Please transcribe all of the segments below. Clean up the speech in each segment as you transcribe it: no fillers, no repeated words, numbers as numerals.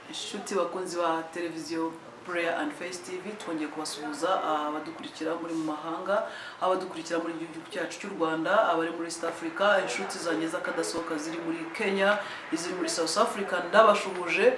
Inshuti bakunzi ba televiziyo Prayer and Faith TV, twongeye kubasuhuza, abadukurikira muri mu mahanga, abadukurikira muri gihugu cyacu cy'u Rwanda, abari muri East Africa, inshuti zanjye z'akadasohoka ziri muri Kenya, iziri muri South Africa, ndabashuhuje.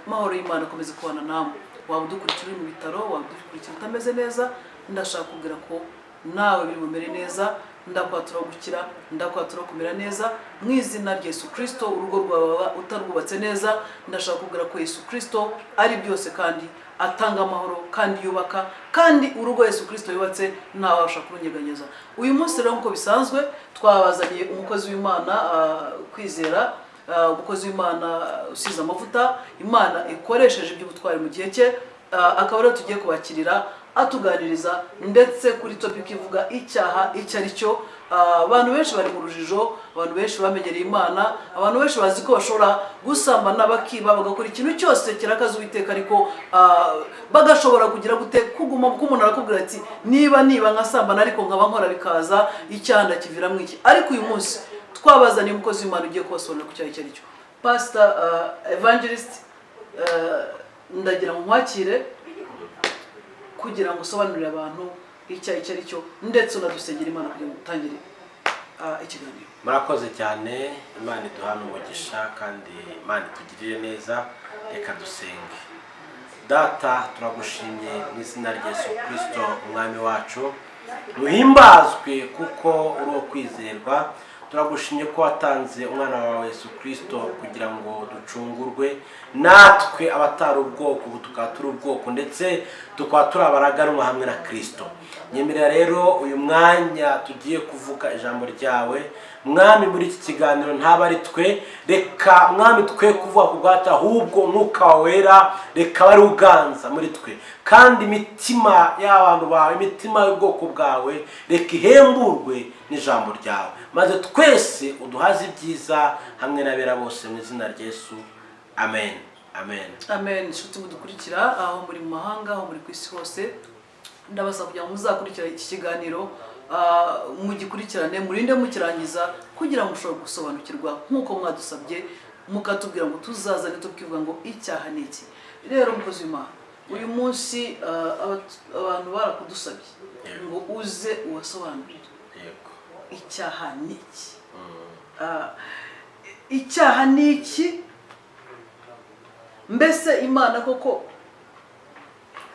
Amahoro y'Imana akomeze kubana namwe. Waba udukurikira uri mu bitaro, waba udukurikira utameze neza, ndashaka kubwira ko nawe biri bumere neza. Ndakwatura gukira, ndakwatura kumera neza mu izina rya Yesu Kirisito. Urugo rwawe waba utarwubatse neza, ndashaka kubwira ko Yesu Kirisito ari byose kandi atanga amahoro kandi yubaka, kandi urugo Yesu Kirisito yubatse ntawabasha kurunyeganyeza. Uyu munsi rero, nk'uko bisanzwe, twabazaniye umukozi w'Imana, Kwizera, umukozi w'Imana usize amavuta, Imana ikoresheje iby'ubutwari mu gihe cye. Akaba rero tugiye kubakirira atuganiriza ndetse kuri topic ivuga icyaha icyo ari cyo. Abantu benshi bari mu rujijo, abantu benshi bamenyereye Imana, abantu benshi bazi ko bashobora gusambana, bakiba, bagakora ikintu cyose kirakaza Uwiteka, ariko bagashobora kugira gute kuguma kuko umuntu arakubwira ati: Niba nkasambana ariko nkaba nkora bikaza, icyaha ndakiviramo iki?" Ariko uyu munsi twabazaniye umukozi w'Imana ugiye kubasobanurira ku cyaha icyo ari cyo. Pastor, evangelist, ndagira ngo nkwakire kugira ngo usobanurire abantu icyaha icyo ari cyo, ndetse unadusengera Imana kugira ngo dutangire ikiganiro. Murakoze cyane. Imana iduhane umugisha kandi Imana itugirire neza. Reka dusenge. Data, turagushimye mu izina rya Yesu Kirisito Umwami wacu. Uhimbazwe kuko uri uwo kwizerwa. Turagushimye ko watanze umwana wawe Yesu Kirisito kugira ngo ducungurwe, natwe abatari ubwoko ubu tukaba turi ubwoko, ndetse tukaba turi abaraganwa hamwe na Kirisito. Nyemerera rero uyu mwanya tugiye kuvuga ijambo ryawe, Mwami, muri iki kiganiro ntaba ari twe. Reka, Mwami, twe kuvuga ku bwacu, ahubwo Umwuka wawe Wera reka abe ari uganza muri twe, kandi imitima y'abantu bawe, imitima y'ubwoko bwawe, reka ihemburwe n'ijambo ryawe, maze twese uduhaze ibyiza hamwe n'abera bose, mu izina rya Yesu. Amen, amen. Amen. Inshuti mudukurikira aho muri mu mahanga, aho muri ku isi hose, ndabasaba kugira ngo muzakurikira iki kiganiro, mugikurikirane, murinde mukirangiza, kugira ngo mushobore gusobanukirwa nk'uko mwadusabye, mukatubwira ngo tuzazane tukivuga ngo icyaha ni iki. Rero mukozi w'Imana, uyu munsi abantu barakudusabye ngo uze ubasobanurire icyaha ni iki. Icyaha ni iki? Mbese Imana koko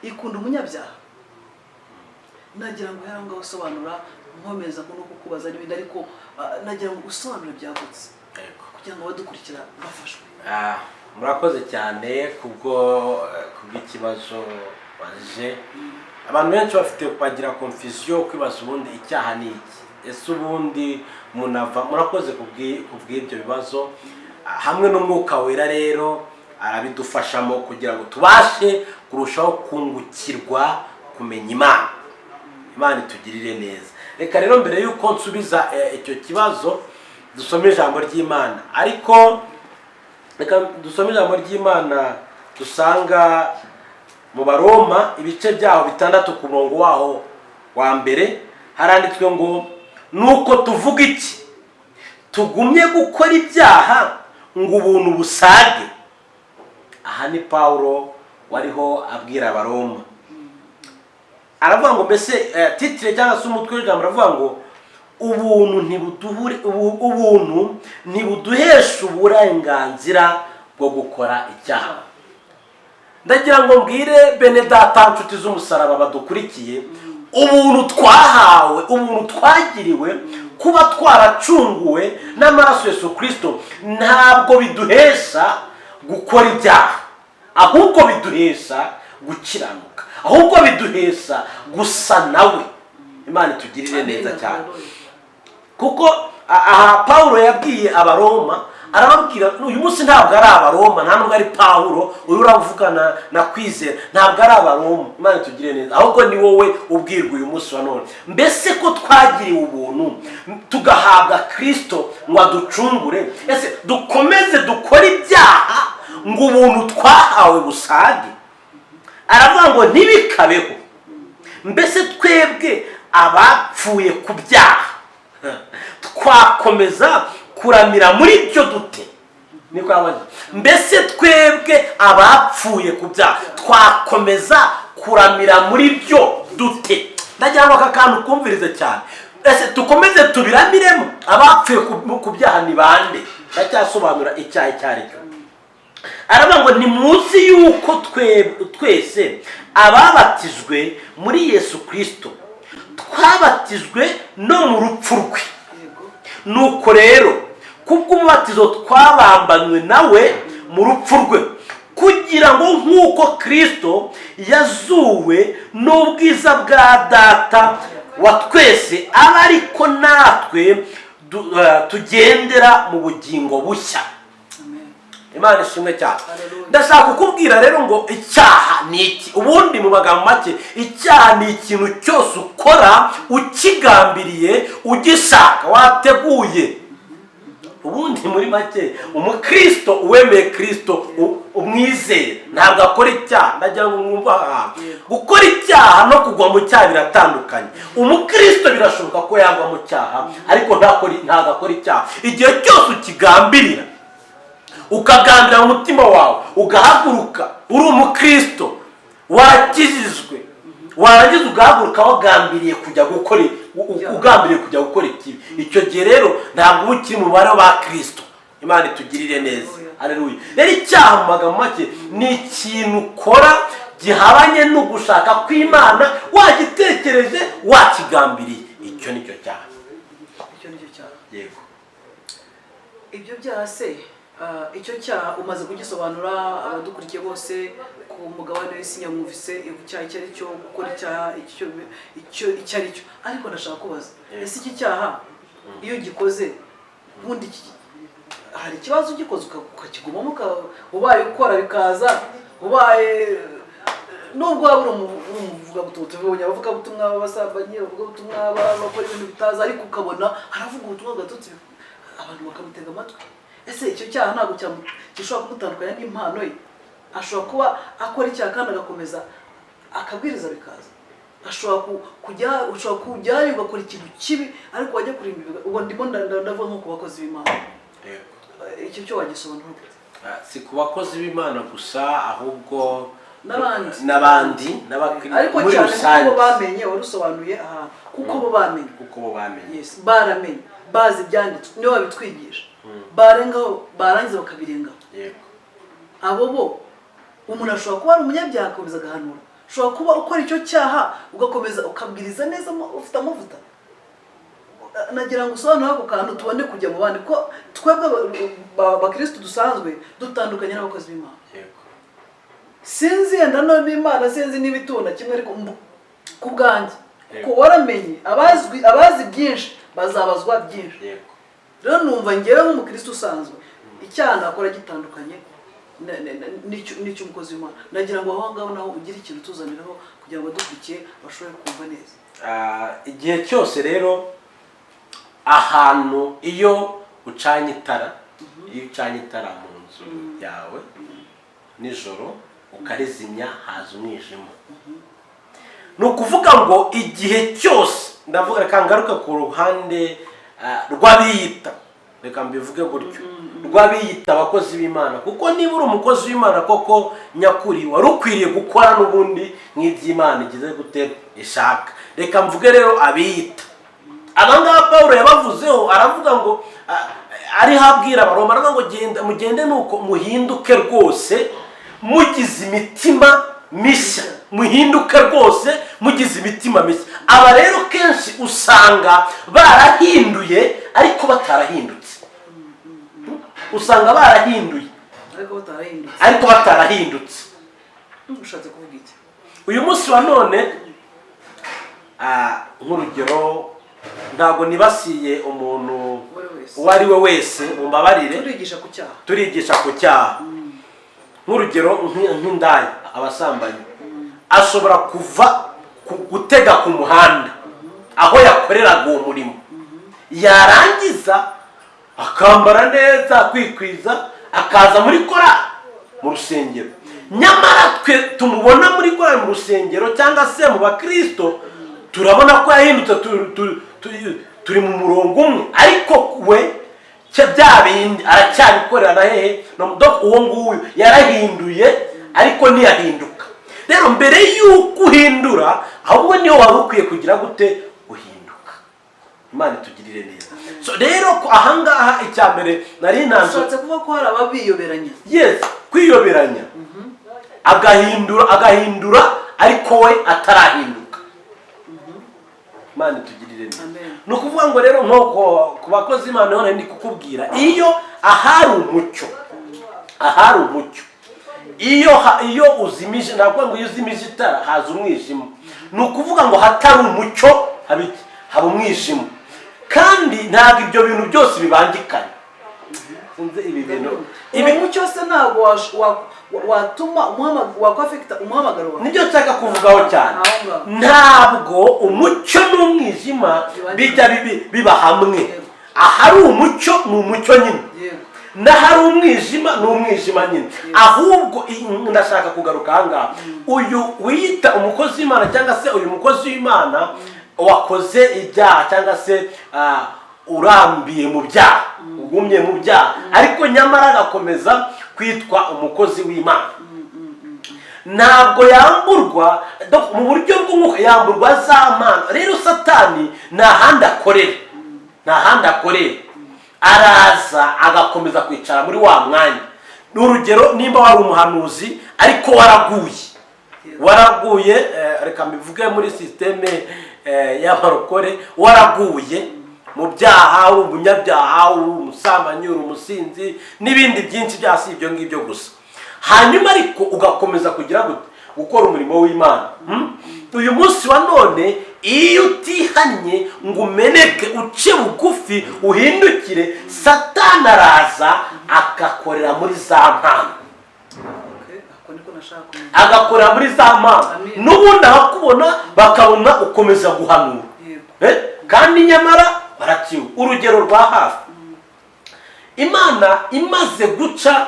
ikunda umunyabyaha? Nagira ngo uhere aho ngaho usobanura, nkomeza no kukubaza n'ibindi, ariko nagira ngo usobanure byagutse kugira ngo abadukurikira bafashwe. Murakoze cyane kubw'ikibazo wabajije. Abantu benshi bafite bagira confusion, kwibaza ubundi icyaha ni iki, ese ubundi umuntu ava. Murakoze kubw'ibyo bibazo. Hamwe n'Umwuka Wera rero arabidufashamo kugira ngo tubashe kurushaho kungukirwa kumenya Imana. Imana itugirire neza. Reka rero mbere y'uko nsubiza icyo kibazo, dusome ijambo ry'Imana. Ariko reka dusome ijambo ry'Imana dusanga mu Baroma, ibice byaho 6, ku murongo waho wa mbere. Haranditswe ngo: "Nuko tuvuga iki? Tugumye gukora ibyaha ngo ubuntu busage?" Aha ni Pawulo wariho abwira Abaroma, aravuga ngo mbese titre cyangwa se umutwe w'ijambo aravuga ngo ubuntu ntibuduhesha uburenganzira bwo gukora icyaha. Ndagira ngo mbwire bene data, nshuti z'umusaraba badukurikiye, ubuntu twahawe, ubuntu twagiriwe, kuba twaracunguwe n'amaraso Yesu Kirisito, ntabwo biduhesha gukora ibyaha, ahubwo biduhesha gukiranuka, ahubwo biduhesha gusa nawe. Imana itugirire neza cyane, kuko aha Pawulo yabwiye Abaroma, arababwira. Uyu munsi ntabwo ari Abaroma, nta nubwo ari Pawulo uri uravugana na Kwizera, ntabwo ari Abaroma. Imana itugirire neza, ahubwo ni wowe ubwirwa uyu munsi wa none. Mbese ko twagiriwe ubuntu, tugahabwa Kirisito ngo aducungure, ese dukomeze dukore ibyaha ngo ubuntu twahawe busage? Aravuga ngo ntibikabeho. Mbese twebwe abapfuye ku byaha twakomeza kuramira muri byo dute? Niko yabajije. Mbese twebwe Twebwe abapfuye ku byaha twakomeza kuramira muri byo dute? Ndagira ngo aka kantu kumvirize cyane. Ese dukomeze tubiramiremo? Abapfuye ku byaha ni bande? Ndacyasobanura icyaha icyo ari cyo. Aravuga ngo ni munsi y'uko twese ababatijwe muri Yesu Kirisito twabatijwe no mu rupfu rwe. Nuko rero kubw'umubatizo twabambanywe nawe mu rupfu rwe, kugira ngo nk'uko Kirisito yazuwe n'ubwiza bwa Data wa twese, abe ariko natwe tugendera mu bugingo bushya. Amen. Imana ishimwe cyane. Hallelujah. Ndashaka kukubwira rero ngo icyaha ni iki? Ubundi mu magambo make, icyaha ni ikintu cyose ukora ukigambiriye, ugishaka, wateguye. Ubundi muri make, umukristo uwemeye Kirisito, umwizeye, ntabwo akora icyaha. Ndagira ngo mwumve aha hantu. Gukora icyaha no kugwa mu cyaha biratandukanye. Umukristo birashoboka ko yagwa mu cyaha, ariko ntabwo akora icyaha. Igihe cyose ukigambirira, ukagambira mu mutima wawe, ugahaguruka uri umukristo warakijijwe, warangiza ugahaguruka wagambiriye kujya gukora ugambiriye kujya gukora ikibi, icyo gihe rero ntabwo uba ukiri mu mubare wa Kirisito. Imana itugirire neza. Aleluya. Rero icyaha mu magambo make ni ikintu ukora gihabanye n'ugushaka kw'Imana, wagitekereje, wakigambiriye. Icyo ni cyo cyaha. Icyo ni cyo cyaha. Yego. Ibyo byaha se, icyo cyaha umaze kugisobanura, abadukurikiye bose ku mugabane w'isi nyamwumvise icyaha icyo ari cyo, gukora icyaha icyo ari cyo. Ariko ndashaka kubaza, ese iki cyaha iyo ugikoze ubundi hari ikibazo? Ugikoze ukakigumamo, ubaye ukora bikaza, ubaye nubwo waba uri umuvugabutumwa, tubibonye abavugabutumwa b'abasambanyi, abavugabutumwa bakora ibintu bitaza, ariko ukabona haravuga ubutumwa bwatutse, abantu bakamutega amatwi. Ese icyo cyaha ntabwo gishobora kumutandukanya n'impano ye? Ashobora kuba akora icyaha kandi agakomeza akabwiriza bikaza. Ashobora kujya, ushobora kujyayo ugakora ikintu kibi, ariko wajya kurimba ubwo ndimo ndavuga nko ku bakozi b'Imana. Icyo cyo wagisobanura gute? Si ku bakozi b'Imana gusa, ahubwo n'abandi. N'abandi, n'abakristo Ariko muri cyane kuko rusange. bo bamenye, warusobanuye ahantu, kuko bo bamenye. Kuko bo bamenye. Yes, baramenye, bazi ibyanditswe, nibo babitwigisha, barengaho, barangiza bakabirengaho. Abo bo, umuntu ashobora kuba ari umunyabyaha agakomeza agahanura, ushobora kuba ukora icyo cyaha ugakomeza ukabwiriza neza, ufite amavuta. Nagira ngo usobanure ako kantu, tubone kujya mu bandi, ko twebwe abakirisitu dusanzwe dutandukanye n'abakozi b'Imana. Sinzi yenda no Imana, sinzi niba itubona kimwe, ariko ku bwanjye, kuko waramenye abazwi, abazi byinshi bazabazwa byinshi. Rero numva ngewe nk'umukristo usanzwe, icyaha nakora gitandukanye n'icy'umukozi w'Imana. Ndagira ngo aho ngaho naho ugire ikintu utuzaniraho kugira ngo dukurikiye bashobore kumva neza. Igihe cyose rero, ahantu iyo ucanye itara, iyo ucanye itara mu nzu yawe nijoro ukarizimya, haza umwijima. Ni ukuvuga ngo igihe cyose, ndavuga, reka ngaruke ku ruhande rw'abiyita, reka mbivuge gutyo, rw'abiyita abakozi b'Imana, kuko niba uri umukozi w'Imana koko nyakuri, wari ukwiriye gukora n'ubundi nk'iby'Imana igize gute, ishaka. Reka mvuge rero abiyita aba ngaba, Paul yabavuzeho, aravuga ngo ariho abwira Abaroma, aravuga ngo genda mugende nuko muhinduke rwose mugize imitima mishya, muhinduke rwose mugize imitima mishya. Aba rero kenshi usanga barahinduye ariko batarahindutse. Usanga barahinduye ariko batarahindutse. Ariko batarahindutse. Ushatse kuvuga iki? Uyu munsi wa none, nk'urugero, ntabwo nibasiye umuntu uwo ari we wese. Uwo ari we wese, mumbabarire. Turigisha ku cyaha. Turigisha ku cyaha. Nk'urugero, nk'indaya, abasambanyi, ashobora kuva gutega ku muhanda aho yakoreraga uwo murimo, yarangiza akambara neza, akikwiza, akaza muri korali mu rusengero. Nyamara twe tumubona muri korali mu rusengero cyangwa se mu bakristo, turabona ko yahindutse, turi mu murongo umwe, ariko we Bya bindi aracyabikorera na hehe? No, donc uwo nguyu yarahinduye ariko ntiyahinduka. Rero mbere y'uko uhindura, ahubwo niyo wari ukwiye kugira gute? Guhinduka. Imana itugirire neza. So rero ko ahangaha icya mbere nari ntanze, Ushatse kuvuga ko hari ababiyoberanya? Yes, kwiyoberanya, agahindura, agahindura ariko we atarahinduka. Imana itugirire neza. Amen. Ni ukuvuga ngo rero nk'uko ku bakozi Imana none ndi kukubwira, iyo ahari umucyo, ahari umucyo, iyo uzimije, ntabwo ngo iyo uzimije itara haza umwijima. Ni ukuvuga ngo hatari umucyo haba iki? Haba umwijima. Kandi ntabwo ibyo bintu byose bibangikanye. Sinzi ibi bintu. Uwo mucyo se ntabwo watuma wakwaffecta umuhamagaro wawe? Nibyo nshaka kuvugaho cyane. Aho ngaho. Ntabwo umucyo n'umwijima bijya biba hamwe. Ahari umucyo ni umucyo nyine, n'ahari umwijima ni umwijima nyine. Ahubwo ndashaka kugaruka ahangaha: uyu wiyita umukozi w'Imana, cyangwa se uyu mukozi w'Imana wakoze ibyaha, cyangwa se urambiye mu byaha, ugumye mu byaha, ariko nyamara agakomeza kwitwa umukozi w'Imana, ntabwo yamburwa mu buryo bw'umwuka, yamburwa za mpano. Rero Satani nta handi akorera, nta handi akorera, araza agakomeza kwicara muri wa mwanya. Ni urugero, nimba wari umuhanuzi ariko waraguye, waraguye, reka mbivuge muri système y'abarokore, waraguye mu byaha, uri umunyabyaha, uri umusambanyi, uri umusinzi n'ibindi byinshi byaha, si ibyo ngibyo gusa, hanyuma ariko ugakomeza kugira gute? Gukora umurimo w'Imana. Uyu munsi wa none iyo utihannye ngo umeneke, uce bugufi, uhindukire, Satani araza agakorera muri za mpano. Okay, ako niko nashaka kumenya. Agakorera muri za mpano. Amen. N'ubundi abakubona bakabona ukomeza guhanura. Kandi nyamara baraciwe. Urugero rwa hafi, Imana imaze guca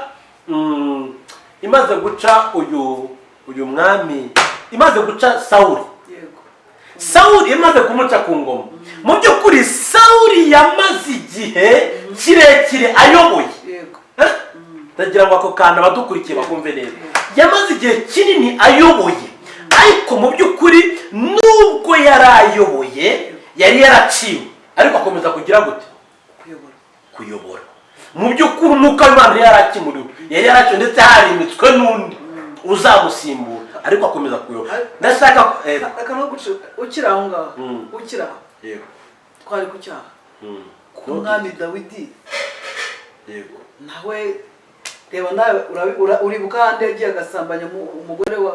uyu mwami, imaze guca Sawuli, Sawuli imaze kumuca ku ngoma, mu by'ukuri Sawuli yamaze igihe kirekire ayoboye. Eh? Ndagira ngo ako kantu abadukurikiye bakumve neza. Yamaze igihe kinini ayoboye, ariko mu by'ukuri nubwo yari ayoboye, yari yaraciwe, ariko akomeza kugira gute? Kuyobora. Kuyobora. Mu by'ukuri umwuka w'Imana yari yarakimuriwe, yari yaraciwe, ndetse harimitswe n'undi uzamusimbura, ariko akomeza kuyobora. Ndashaka Reka no guca ukiri aho ngaho. Ukiri aho. Yego. Twari ku cyaha ku mwami Dawidi. Nawe reba, nawe uribuka ahandi yagiye agasambanya umugore wa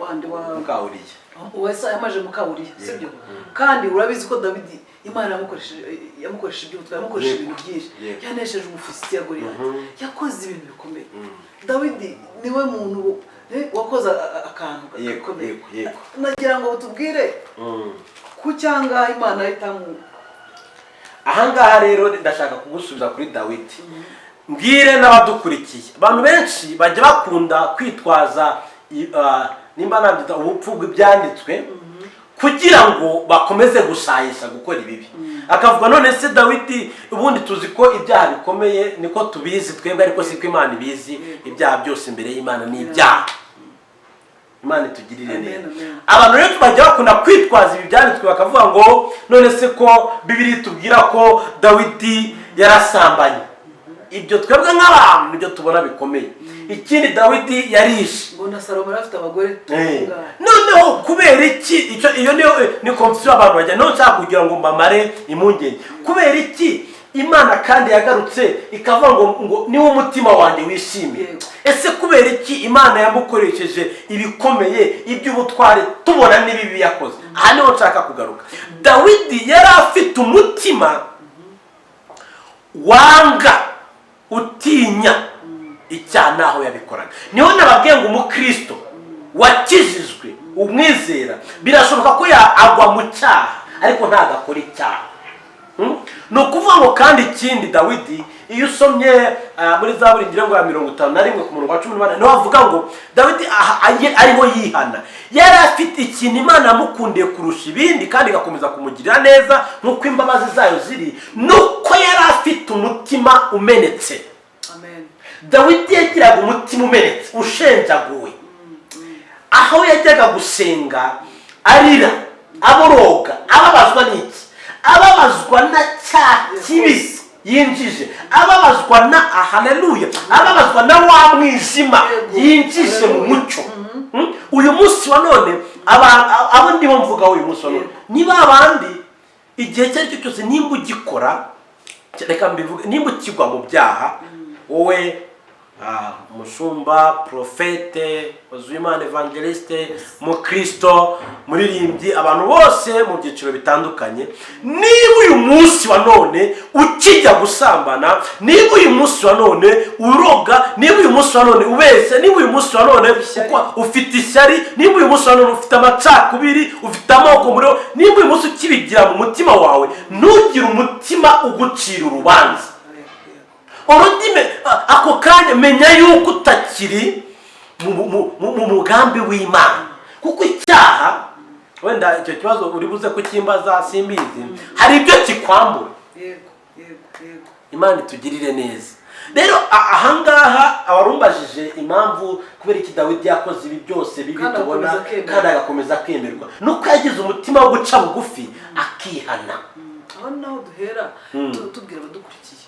wandi wa Mukawuriye. Wese yamaje mukawuriya, sibyo? Kandi urabizi ko Dawidi Imana yamukoresheje iby'ubutwari, yamukoresheje ibintu byinshi. Yanesheje Umufilisitiya Goliyati, yakoze ibintu bikomeye. Dawidi niwe muntu wakoze akantu gakomeye. yego, yego. Nagira ngo tubwire ku cyangwa Imana itamu Ahangaha rero ndashaka kugusubiza kuri Dawidi, mbwire n'abadukurikiye. Abantu benshi bajya bakunda kwitwaza nimba nabyita ubupfu bw'ibyanditswe kugira ngo bakomeze gusayisha gukora ibibi. Akavuga: "None se Dawidi, ubundi tuzi ko ibyaha bikomeye, niko tubizi twebwe, ariko siko Imana ibizi. Ibyaha byose imbere y'Imana ni ibyaha." Imana itugirire Amen, neza. amen. Abantu rero bajya bakunda kwitwaza ibi byanditswe, bakavuga ngo: "None se ko Bibiri tubwira ko Dawidi yarasambanye, ibyo twebwe nk'abantu nibyo tubona bikomeye. Ikindi, Dawidi yarishe." Ngo na Salomo yari afite abagore bungahe? Noneho kubera iki icyo iyo niyo ni confusion abantu bajya? Noneho nshaka kugira ngo mbamare impungenge: kubera iki Imana kandi yagarutse ikavuga ngo niwo umutima wanjye wishimiye? Ese kubera iki Imana yamukoresheje ibikomeye, iby'ubutware, tubona n'ibibi yakoze? Aha niho nshaka kugaruka. Dawidi yari afite umutima wanga, utinya icyaha naho yabikoraga. Niho nababwiye ngo umukristo wakijijwe, umwizera, birashoboka ko agwa mu cyaha, ariko ntabwo akora icyaha. Ni ukuvuga ngo kandi ikindi, Dawidi, iyo usomye muri Zaburi, ngira ngo ya 51 ku murongo wa 18, niho avuga ngo Dawidi aha ariho yihana. Yari afite ikintu Imana yamukundiye kurusha ibindi kandi igakomeza kumugirira neza nk'uko imbabazi zayo ziri, nuko yari afite afite umutima umenetse. Amen. Dawidi yagiraga umutima umenetse, ushenjaguwe. Aho yajyaga gusenga arira, aboroga, ababazwa n'iki? Ababazwa na cya kibi yinjije, ababazwa na, haleluya, ababazwa na wa mwijima yinjije mu mucyo. Uyu munsi wa none abo ndimo mvugaho uyu munsi wa none niba abandi, igihe icyo ari cyo cyose nimba ugikora, reka mbivuge, nimba ukigwa mu byaha, wowe mushumba, prophète, Imana, évangéliste, mukristo, muririmbyi, abantu bose mu byiciro bitandukanye, niba uyu munsi wa none ukijya gusambana, niba uyu munsi wa none uroga, niba uyu munsi wa none ubeshya, niba uyu munsi wa none ufite ishyari, niba uyu munsi wa none ufite amacakubiri, ufite amoko muri wo, niba uyu munsi ukibigira mu mutima wawe, ntugire umutima ugucira urubanza. Urudime ako kanya menya yuko utakiri mu mugambi w'Imana, kuko icyaha, wenda icyo kibazo uri buze kukimbaza simbizi, hari ibyo kikwambura. yego yego yego Imana itugirire neza. Rero ahangaha abarumbajije impamvu kubera iki Dawidi yakoze ibi byose bibi Kandi tubona, agakomeza akemerwa. kandi agakomeza kwemerwa, nuko yagize umutima wo guca bugufi akihana. Aho ni naho duhera tubwira abadukurikiye.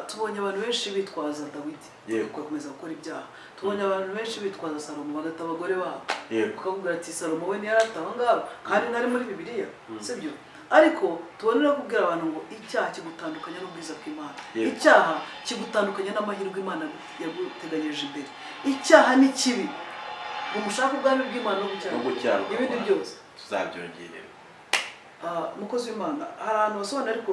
Tubonye abantu benshi bitwaza Dawidi bagakomeza gukora ibyaha. Tubonye abantu benshi bitwaza Salomo bagata abagore babo, bakakubwira ati Salomo we ntiyari afite aho ngaho kandi ntari muri Bibiliya, sibyo? Ariko tubonera kubwira abantu ngo icyaha kigutandukanya n'ubwiza bw'Imana. Icyaha kigutandukanya n'amahirwe Imana yaguteganyirije imbere. Icyaha ni kibi. Ngo mushake ubwami bw'Imana no No gukiranuka, gukiranuka ibindi kwayo. byose Tuzabyongerera. Mukozi w'Imana, hari ahantu basobanura, ariko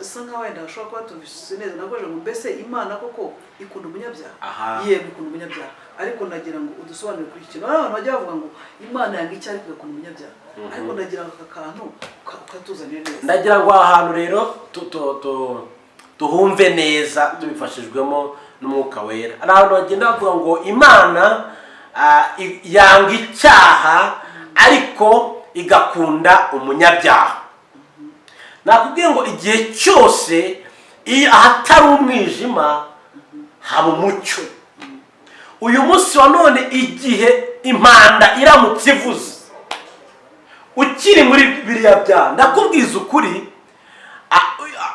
sa nkaho wenda hashobora kuba batumvise neza. Nakoje ngo mbese Imana koko ikunda umunyabyaha? Yego, ikunda umunyabyaha, ariko ndagira ngo udusobanurire kuri iki kintu. Hari abantu bajya bavuga ngo Imana yanga icyaha ariko igakunda umunyabyaha, ariko ndagira ngo aka kantu ukatuzanire neza. Ndagira ngo aha hantu rero tuhumve neza tubifashijwemo n'Umwuka Wera. Hari abantu bagenda bavuga ngo Imana yanga icyaha ariko igakunda umunyabyaha. Nakubwiye ngo igihe cyose iyo ahatari umwijima haba umucyo. Uyu munsi wa none, igihe impanda iramutse ivuze ukiri muri biriya byaha, ndakubwiza ukuri,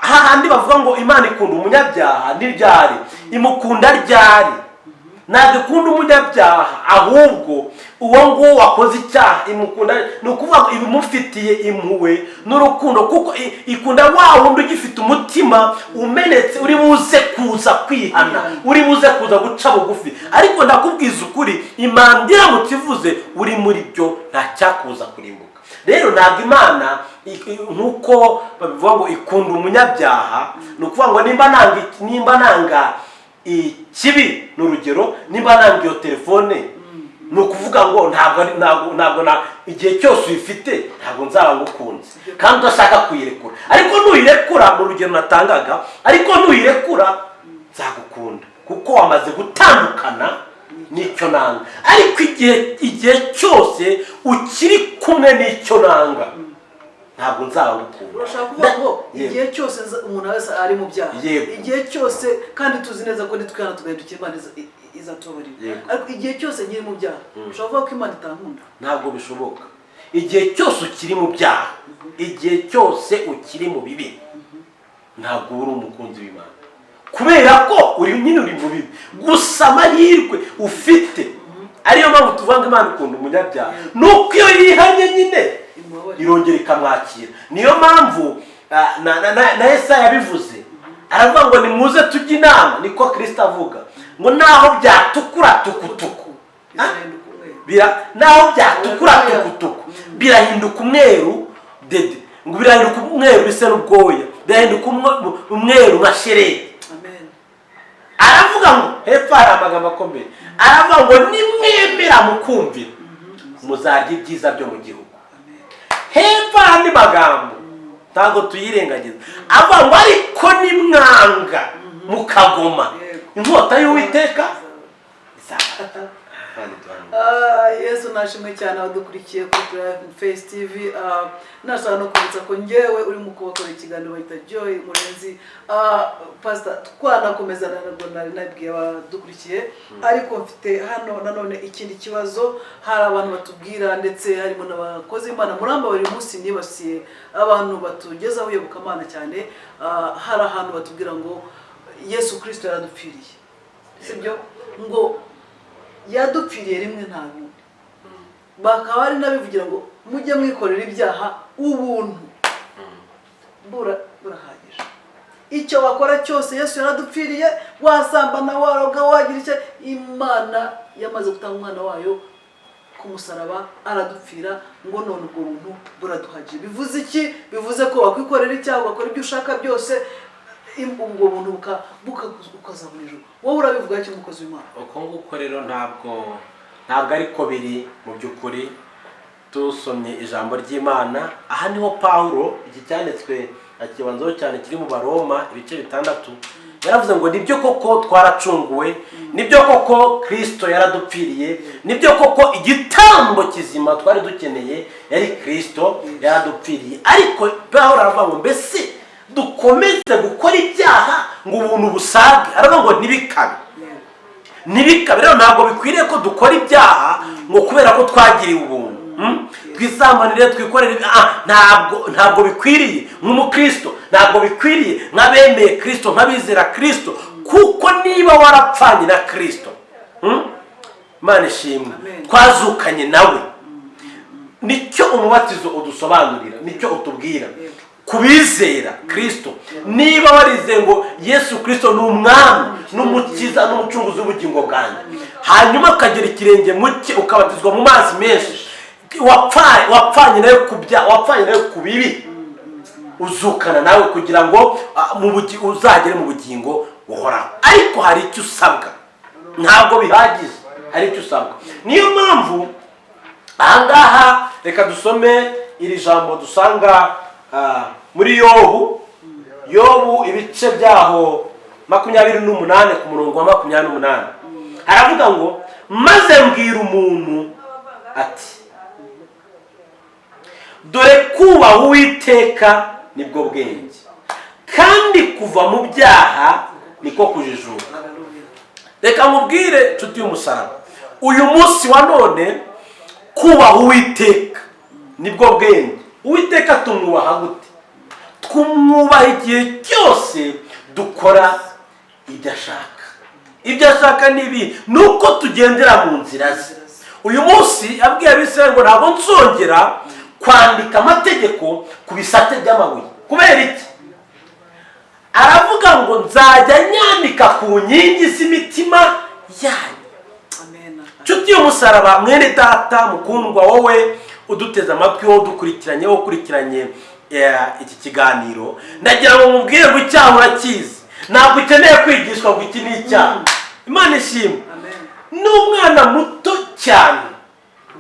hahandi bavuga ngo Imana ikunda umunyabyaha, ntiryari imukunda, ryari ntabwo ikunda umunyabyaha, ahubwo uwo nguwo wakoze icyaha imukunda. Ni ukuvuga ngo ibimufitiye impuhwe n'urukundo, kuko ikunda wa wundi ugifite umutima umenetse, uri buze kuza kwihana, uri buze kuza guca bugufi. Ariko ndakubwiza ukuri, impanda iramutse ivuze uri muri byo, nta cyakuza kurimbuka. Rero ntabwo Imana nk'uko babivuga ngo ikunda umunyabyaha, ni ukuvuga ngo nimba nanga ikibi, ni urugero, nimba nanga iyo telefone, ni ukuvuga ngo ntabwo na igihe cyose uyifite ntabwo nzaba ngukunze kandi udashaka kuyirekura. Ariko nuyirekura, mu rugero natangaga, ariko nuyirekura nzagukunda, kuko wamaze gutandukana n'icyo nanga. Ariko igihe cyose ukiri kumwe n'icyo nanga, ntabwo nzaba ngukunda. Urashaka kuvuga ngo igihe cyose umuntu wese ari mu byaha, igihe cyose, kandi tuzi neza ko nitwihana tugahindukira Imana izatubabarira, ariko igihe cyose nkiri mu byaha, ushobora kuvuga ko Imana itankunda? Ntabwo bishoboka. Igihe cyose ukiri mu byaha, igihe cyose ukiri mu bibi, ntabwo uba uri umukunzi w'Imana, kubera ko uri nyine uri mu bibi. Gusa amahirwe ufite, ariyo mpamvu tuvuga ngo Imana ikunda umunyabyaha, ni uko iyo yihanye nyine Imubabarira. irongera ikamwakira. Niyo mpamvu na Yesaya yabivuze, aravuga ngo nimuze tujye inama, niko Kirisito avuga, ngo naho byatukura tukutuku, Bizahinduka umweru. Naho byatukura tukutuku birahinduka umweru dede, ngo birahinduka umweru bisa n'ubwoya, birahinduka umweru nka sheregi. Amen. Aravuga ngo hepfo hari amagambo akomeye, aravuga ngo nimwemera mukumvira muzarya ibyiza byo mu gihugu. Amen. Hepfo hari andi magambo ntabwo tuyirengagiza, avuga ngo ariko nimwanga mukagoma, inkota y'Uwiteka izabata. Imana iduhane. Ah, Yesu nashimwe cyane. Abadukurikiye kuri Prayer Face TV, nashaka no kwibutsa ko ngewe urimo kubakora ikiganiro bahita Joy Murenzi. Pastor, twanakomeza, ntabwo nari nabwiye abadukurikiye, ariko mfite hano nanone ikindi kibazo. Hari abantu batubwira, ndetse harimo n'abakozi b'Imana, muramba buri munsi nibasiye abantu batugezaho iyobokamana cyane. Hari ahantu batubwira ngo Yesu Kirisito yaradupfiriye, sibyo? Ngo yadupfiriye rimwe, nta bundi. Bakaba bari n'abivugira ngo mujye mwikorera ibyaha, ubuntu burahagije, icyo wakora cyose Yesu yaradupfiriye. Wasambana, waroga, wagira icyo, Imana yamaze gutanga umwana wayo ku musaraba aradupfira, ngo none ubwo buntu buraduhagije. Bivuze iki? Bivuze ko wakwikorera icyaha, ugakora ibyo ushaka byose, ubwo buntu ukazabona ijuru. Wowe urabivuga iki, umukozi w'Imana? Uko nguko rero ntabwo ariko biri. Mu by'ukuri tusomye ijambo ry'Imana, aha niho Pawulo iki cyanditswe akibanzaho cyane, kiri mu Baroma ibice 6. Yaravuze ngo nibyo koko twaracunguwe, nibyo koko Kirisito yaradupfiriye, nibyo koko igitambo kizima twari dukeneye yari Kirisito, yaradupfiriye. Ariko Pawulo aravuga ngo mbese dukomeze gukora ibyaha ngo ubuntu busage? Aravuga ngo ntibikabe, ntibikabe. Rero ntabwo bikwiriye ko dukora ibyaha ngo kubera ko twagiriwe ubuntu, Twisambanire, twikorere ntabwo bikwiriye nk'umukristo, ntabwo bikwiriye nk'abemeye Kristo, nk'abizera Kristo, kuko niba warapfanye na Kristo, Imana ishimwe, Amen. twazukanye nawe. Nicyo umubatizo udusobanurira, nicyo utubwira ku bizera Kristo. Niba warizeye ngo Yesu Kristo ni Umwami n'Umukiza n'Umucunguzi w'ubugingo bwanjye, hanyuma ukagera ikirenge mu cye, ukabatizwa mu mazi menshi, wapfanye nawe ku bya, wapfanye nawe ku bibi, uzukana nawe kugira ngo uzagere mu bugingo buhoraho. Ariko hari icyo usabwa, ntabwo bihagije, hari icyo usabwa. Niyo mpamvu ahangaha reka dusome iri jambo dusanga muri Yobu, Yobu ibice byaho 28, ku murongo wa 28, haravuga ngo: "Maze mbwira umuntu ati 'Dore kubaha Uwiteka nibwo bwenge, kandi kuva mu byaha niko kujijuka.'" Haleluya. Reka nkubwire, nshuti y'umusaraba, uyu munsi wa none kubaha Uwiteka nibwo bwenge. Uwiteka tumwubaha gute? Twumwubaha igihe cyose dukora ibyo ashaka. Ibyo ashaka ni ibi: ni uko tugendera mu nzira ze. Uyu munsi abwiye Abisirayeli ngo ntabwo nzongera kwandika amategeko ku bisate by'amabuye. Kubera iki? Aravuga ngo nzajya nyandika ku nkingi z'imitima yanyu. Amen. Nshuti y'umusaraba, mwene data mukundwa, wowe uduteze amatwi, wowe udukurikiranye, wowe ukurikiranye iki kiganiro, ndagira ngo mubwire ngo icyaha urakizi, ntabwo ukeneye kwigishwa ngo iki ni icyaha. Imana ishimwe. Amen. N'umwana muto cyane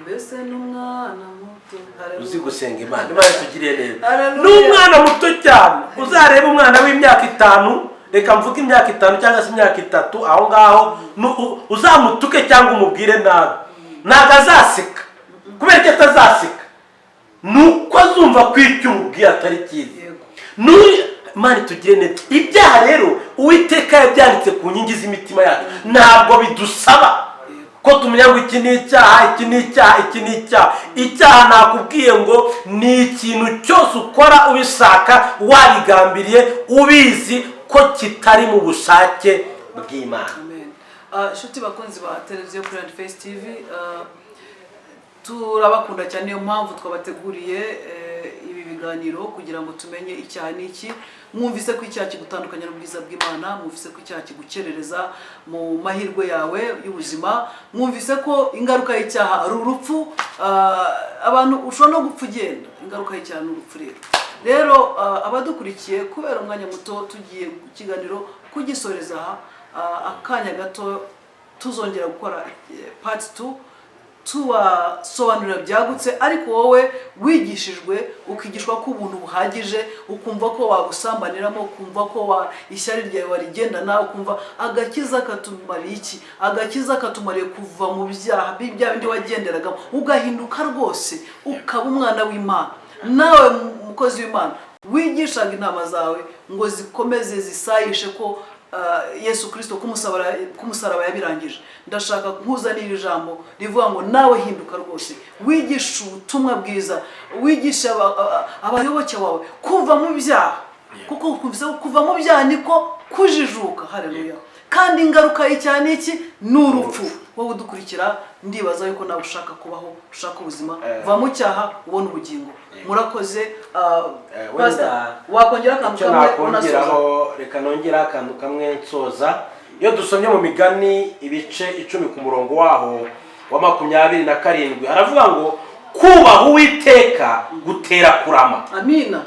Mbese n'umwana muto. Haleluya. uzi gusenga Imana, Imana itugiriye neza. Haleluya. N'umwana muto cyane, uzarebe umwana w'imyaka 5, reka mvuge imyaka 5 cyangwa se imyaka 3 aho ngaho, uzamutuke cyangwa umubwire nabi, ntabwo azaseka. Kubera ko atazaseka ni uko azumva ko icyo umubwiye atari cyiza. Imana itugire neza. Ibyaha rero Uwiteka yabyanditse ku nkingi z'imitima yacu. Ntabwo bidusaba ko tumenya ngo iki ni icyaha, iki ni icyaha, iki ni icyaha. Icyaha nakubwiye ngo ni ikintu cyose ukora ubishaka, wabigambiriye, ubizi ko kitari mu bushake bw'Imana. Amen. Inshuti bakunzi ba televiziyo kuri and Face TV, turabakunda cyane. Niyo mpamvu twabateguriye ibi biganiro kugira ngo tumenye icyaha ni iki. Mwumvise ko icyaha kigutandukanya n'ubwiza bw'Imana, mwumvise ko icyaha kigukerereza mu mahirwe yawe y'ubuzima, mwumvise ko ingaruka y'icyaha ari urupfu. Abantu ushobora no gupfa ugenda. Ingaruka y'icyaha ni urupfu. Rero abadukurikiye, kubera umwanya muto, tugiye ku kiganiro kugisoreza aha. Akanya gato tuzongera gukora part 2. Tubasobanurira byagutse, ariko wowe wigishijwe, ukigishwa ko ubuntu buhagije, ukumva ko wabusambaniramo, ukumva ko wa ishyari ryawe warigendana, ukumva agakiza katumariye iki? Agakiza katumariye kuva mu byaha bya bindi wagenderagamo, ugahinduka rwose, ukaba umwana w'Imana. Nawe mukozi w'Imana wigishaga intama zawe ngo zikomeze zisayishe ko Yesu Kirisito k'umusaraba yabirangije, ndashaka nkuzanira ijambo rivuga ngo nawe hinduka rwose, wigisha ubutumwa bwiza, wigisha abayoboke bawe kuva mu byaha, kuko kumvise ko kuva mu byaha niko kujijuka. Haleluya! Kandi ingaruka y'icyaha ni iki? Ni urupfu. Wowe udukurikira, ndibaza yuko nawe ushaka kubaho, ushaka ubuzima. Va mu cyaha ubone ubugingo. Murakoze. Wenda Pastor, wakongera akantu icyo kamwe unasoza? Nakongeraho, reka nongere akantu kamwe nsoza. Iyo dusomye mu Migani ibice 10 ku murongo waho wa 27, haravuga ngo kubaha Uwiteka gutera kurama, Amina.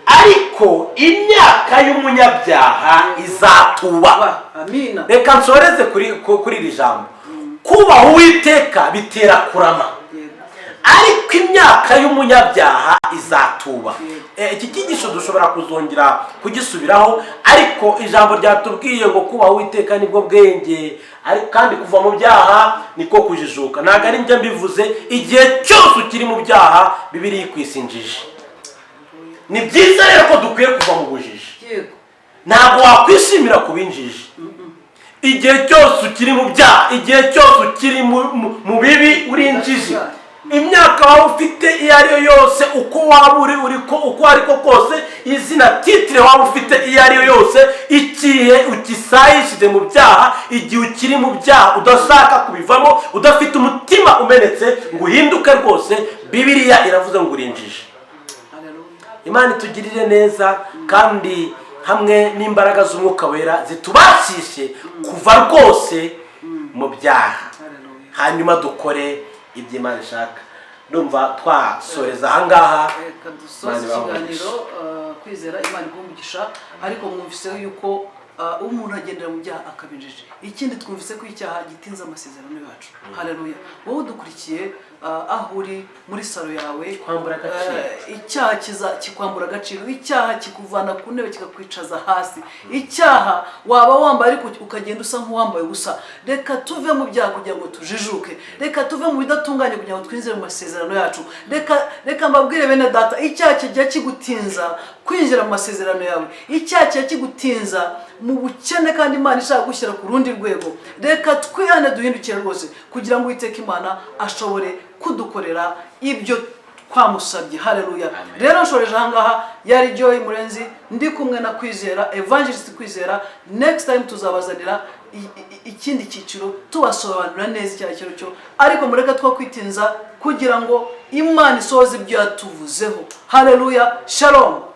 ariko imyaka y'umunyabyaha izatuba. Wa amina. Reka nsoreze kuri iri jambo: kubaha Uwiteka bitera kurama, ariko imyaka y'umunyabyaha izatuba. Iki cyigisho dushobora kuzongera kugisubiraho, ariko ijambo ryatubwiye ngo kubaha Uwiteka nibwo bwenge, kandi kuva mu byaha niko kujijuka. Ntabwo ari njye mbivuze. Igihe cyose ukiri mu byaha, Bibiliya ikwisa injiji. Ni byiza rero ko dukwiye kuva mu bujiji. Ntabwo wakwishimira kuba injiji igihe cyose ukiri mu byaha, igihe cyose ukiri mu bibi, uri injiji. Imyaka waba ufite iyo ari yo yose, uko waba uri ko uko ari ko kose, izina, titre waba ufite iyo ari yo yose, igihe ugisayishije mu byaha, igihe ukiri mu byaha, udashaka kubivamo, udafite umutima umenetse ngo uhinduke rwose, Bibiliya iravuze ngo uri injiji. Haleluya. Imana itugirire neza, kandi hamwe n'imbaraga z'Umwuka Wera zitubashishe kuva rwose mu byaha, Haleluya. hanyuma dukore ibyo Imana ishaka. Ndumva twasoreza ahangaha. Reka dusoze Imana ibahe ikiganiro. Kwizera, Imana iguhe umugisha. Ariko mwumvise yuko umuntu agendera mu byaha akaba injiji. Ikindi twumvise ko icyaha gitinza amasezerano yacu. Haleluya! Wowe udukurikiye, aho uri muri salo yawe, Kwambura agaciro. Icyaha kiza kikwambura agaciro. Icyaha kikuvana ku ntebe kikakwicaza hasi. Icyaha waba wambaye ariko ukagenda usa nk'uwambaye ubusa. Reka tuve mu byaha kugira ngo tujijuke. Reka tuve mu bidatunganye kugira ngo twinjire mu masezerano yacu. Reka mbabwire bene Data, icyaha kijya kigutinza kwinjira mu masezerano yawe. Icyaha kijya kigutinza mu bukene kandi Imana ishaka gushyira ku rundi rwego. Reka twihane, duhindukire rwose, kugira ngo Uwiteka Imana ashobore kudukorera ibyo twamusabye. Haleluya! Amen. Rero nshoreje ahangaha. Yari Joy Murenzi, ndi kumwe na Kwizera, Evangelist Kwizera. Next time tuzabazanira ikindi cyiciro, tubasobanurira neza icyo ari cyo. Ariko mureke two kwitinza kugira ngo Imana isohoze ibyo yatuvuzeho. Haleluya! Shalom.